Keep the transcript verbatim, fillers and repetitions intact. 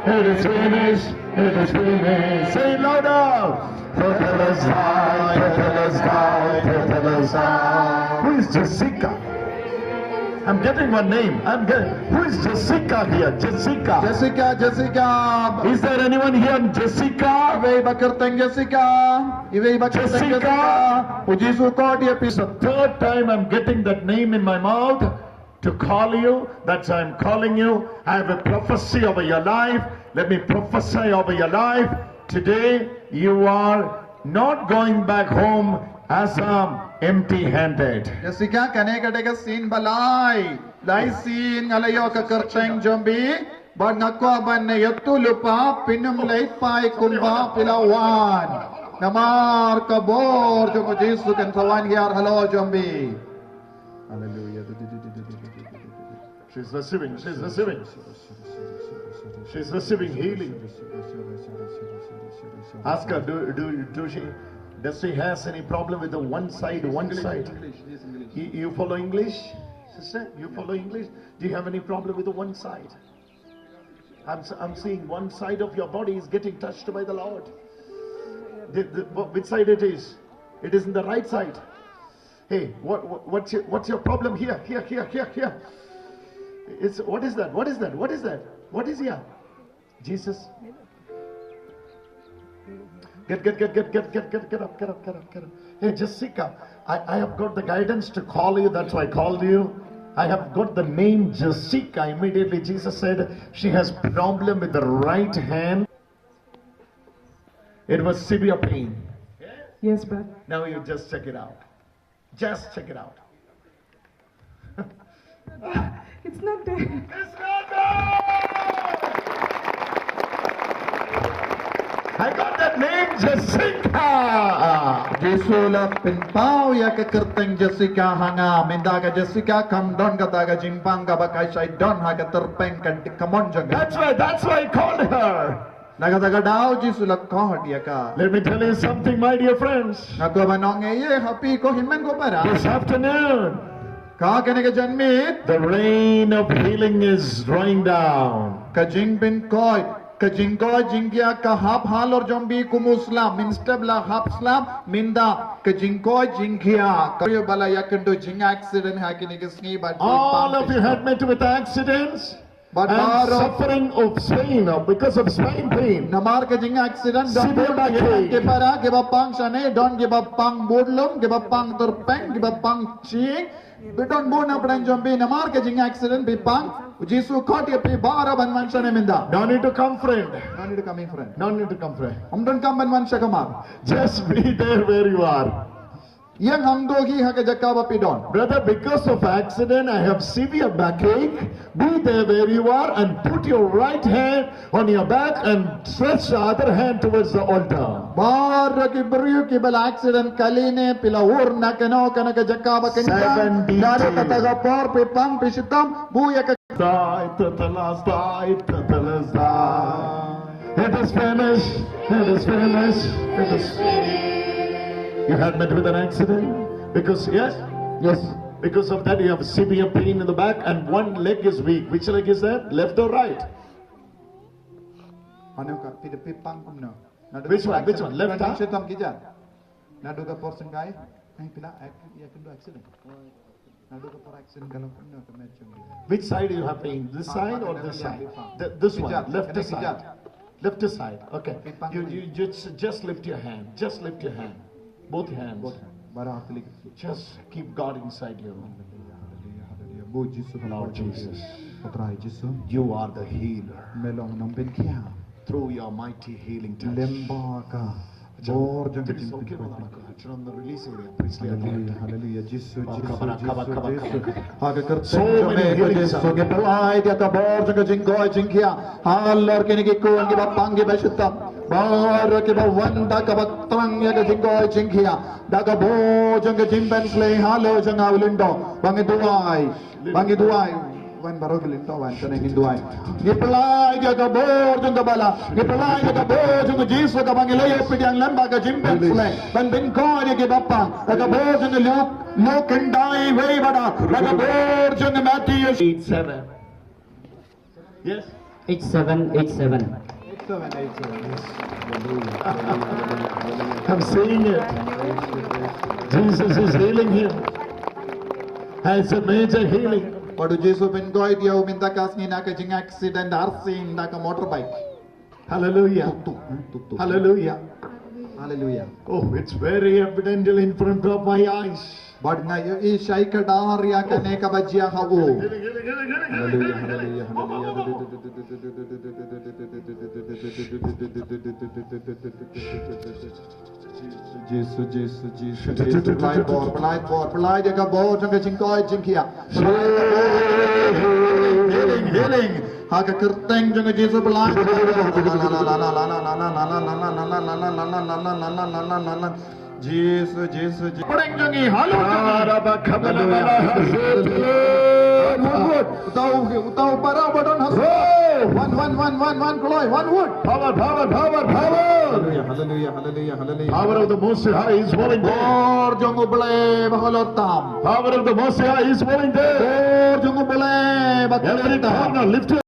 It is finished. It is finished. Say it louder. Tetelestai, tetelestai, tetelestai. Who is Jessica? I'm getting one name. I'm getting. Who is Jessica here? Jessica. Jessica, Jessica. Is there anyone here, Jessica? Iwei ba kyrteng Jessica. Iwei ba kyrteng Jessica. Jessica. U Jisu u khot ïa phi. It's the third time I'm getting that name in my mouth to call you. That's why I'm calling you. I have a prophecy over your life. Let me prophesy over your life. Today, you are not going back home as um, empty handed. Jessica, kane ka dei ka sien ba lai. Lai sien nga la ïoh ka kyrteng jong phi. Bad nga kwah ban ïathuh lypa, phin ym leit phai kumba phi la wan. Namar ka bor jong u Jisu kan sa wan hiar halor jong phi. Hallelujah. She's receiving. She's receiving. She's receiving healing. Ask her, do, do, do she, does she has any problem with the one side, one side? You, you follow English, sister? You follow English? Do you have any problem with the one side? I'm, s- I'm seeing one side of your body is getting touched by the Lord. The, the, wh- which side it is? It is in the right side. Hey, what, what what's your, what's your problem here? Here, here, here, here. It's what is that? What is that? What is that? What is here? Jesus. Get, get, get, get, get, get, get, get up, get up, get up, get up. Hey, Jessica, I, I have got the guidance to call you. That's why I called you. I have got the name Jessica. Immediately, Jesus said she has problem with the right hand. It was severe pain. Yes, but now you just check it out. Just check it out. It's not there. It's not there. I got that name, Jessica. Jisu la pynpaw ïa ka kyrteng Jessica ha nga. Mynta ka Jessica kam don kata ka jingpang kaba ka shait don ha ka tyrpeng ka kamon jong ka. That's why, that's why I called her. Na kata ka daw Jisu la khot ïa ka. Let me tell you something, my dear friends. Nga kwah ban ong ïa phi ko hynmen ko para. This afternoon, ka kane ka janmiet, the rain of healing is drawing down. Ka jingpynkhuid, ka jingkoit jingkhiah ka hap halor jong phi kum u slap, mynstep la hap slap, mynta ka jingkoit jingkhiah. Ka ïoh ba la ïakynduh jingaccident ha kine ki sngi bad all of you had met with accidents. But and suffering of pain, uh, because of spine pain. Namar ka jingaccident don bun ki para kiba pang shane, don kiba pang budlum, kiba pang tyrpeng, kiba pang ching. Ba don bun na pdeng jong phi namar ka jingaccident phi pang. U Jisu u khot ïa phi baroh ban wan shane mynta. No need to come, friend. No need to come, friend. No need to come, friend. Ym donkam ban wan sha kamar. Just be there where you are. Ïeng hangto hi ha ka jaka ba phi don. Brother, because of accident, I have severe backache. Be there where you are and put your right hand on your back and stretch the other hand towards the altar. Baroh ki briew kiba la accident kali ne phi la ur na kano kano ka jaka ba kynjang. Naduh kata ka por phi pang phi shitom buh ïa ka Tetelestai, tetelestai. It is finished. It is finished. It is. You had met with an accident because, yes? Yes. Because of that, you have severe pain in the back and one leg is weak. Which leg is that? Left or right? Ano ka phi da phi pang kumno? Which one? Which one? Left, huh? Shitom ki jan. Naduh ka por sengkai. Ai phi la ïakynduh accident. Naduh ka por accident ka long kumno ka met jong phi? Which side you have pain? This side or this side? Th- this one, left side. Left side. Okay. You, you just, just lift your hand. Just lift your hand. Both hands. Just keep God inside you. Lord Jesus, you are the healer. Through your mighty healing touch. Bor jong ka jingpynkoit. Haleluya, haleluya, Jisu, Jisu, Jisu, Jisu. Ha ka kyrteng jong me ko Jisu, ngi pynlait ïa ka bor jong ka jingkoit jingkhiah. Halor kine ki khun kiba pang kiba shitom. Baroh kiba wan da kaba thrang ïa ka jingkoit jingkhiah. Da ka bor jong ka jingpynsleh halor jong nga u lyngdoh. Ba ngi duwai. Ba ngi duwai. Wan baroh ki lyngdoh wan, kane ngin duwai. Ngi pynlait ïa ka bor jong ka balang. Ngi pynlait ïa ka bor jong ka Jisu kaba ngi la ïoh pdiang lem bad ka jingpynsleh. Ban pynkoit ïa kiba pang. Ïa ka bor jong ka Luke, Luke khyndai wei bad ar. Ïa ka bor jong ka Matthew eight seven. Yes. Eight seven eight seven. Eight seven eight seven. I'm seeing it. Jesus is healing here. It's a major healing. Bad u Jisu u pynkoit ïa u mynta ka sngi na ka jingaccident arsien da ka motorbike. Hallelujah. Tuk, tuk, tuk, tuk. Hallelujah. Hallelujah. Oh, it's very evident in front of my eyes. Bad nga ïohi shai kdar ïa kane kaba jia ha u. Hallelujah, hallelujah, hallelujah. Jisu, Jisu, Jisu, Jisu. Blai bor, blai bor, blai ïa ka bor jong ka jingkoit jingkhiah. Healing, healing. Ha ka kyrteng jong u Jisu, blai. Jisu, Jisu, Jisu. Pdeng jong ngi, halu jong ngi. Hallelujah. Uta u, uta u para ba don ha. Wan, wan, wan, wan, wan kloi, wan wut. Power, power, power, power. Hallelujah, hallelujah, hallelujah, hallelujah. Power of the Most High is falling down. Bor jong U Blei ba halor tam. Power of the Most High is falling down. Bor jong U Blei ba halor tam. Every corner lift